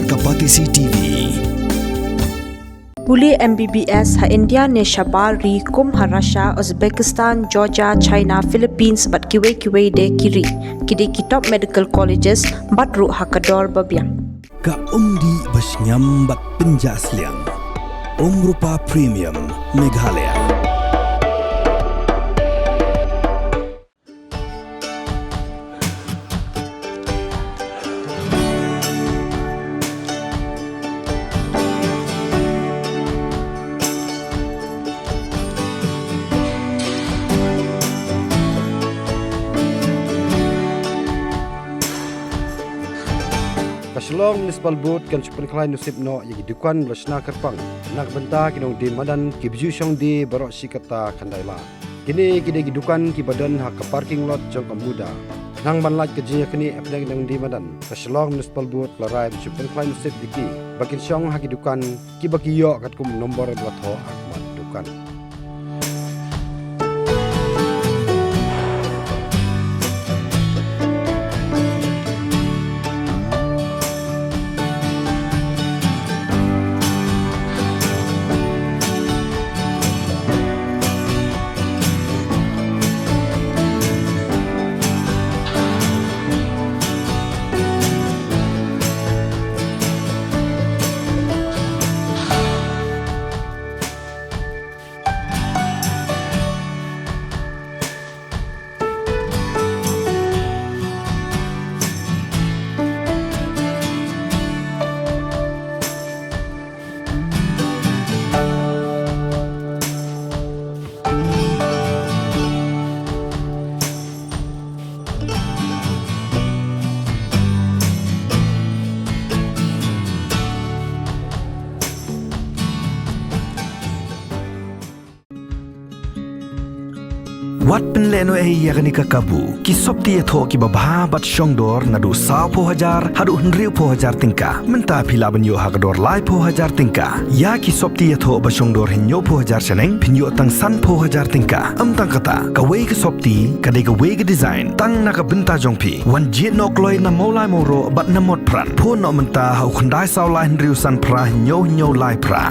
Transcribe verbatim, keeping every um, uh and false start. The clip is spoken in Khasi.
Kapatisi T V. Pule M B B S ha India ne shabar ri kum ha Russia, Uzbekistan, Georgia, China, Philippines bad kiwei kiwei de ki ri. Ki dei ki top medical colleges bad ruh ha ka dor ba biang. Ka umdih ba shngiam bad pynjah sliang. Umrupa Premium Meghalaya. Ka Shillong Municipal Board kan shu pynkhlaiñ nusip noh ïa ki dukan ba la shna kyrpang na ka bynta ki nongdie madan kiba ju shong die baroh shi katta khyndai lad. Kine ki dei ki dukan kiba don ha ka parking lot jong ka MUDA. Khnang ban lait ka jingïaknieh hapdeng ki nongdie madan, ka Shillong Municipal Board ka la rai ban shu pynkhlaiñ nusip ïa ki ba kin shong ha ki dukan kiba ki ïoh katkum u nombor ba la thoh ha khmat dukan. Wat pynlehnohei ïa kane ka kabu. Ki sopti ïathoh kiba bha bad shongdor naduh sawphew hajar haduh hynriewphew hajar tyngka. Mynta phi lah ban ïoh ha ka dor laiphew hajar tyngka ïa ki sopti ïathoh ba shongdor hynñiewphew hajar shaneng, phin ïoh tang sanphew hajar tyngka. Ym tang kata, kawei ka sopti ka dei kawei ka design tang na ka bynta jong phi. Wan jied noh kloi na Mawlai Mawroh bad na Motphran. Phone noh mynta ha u khyndai saw lai hynriew san phra hynñiew hynñiew lai phra.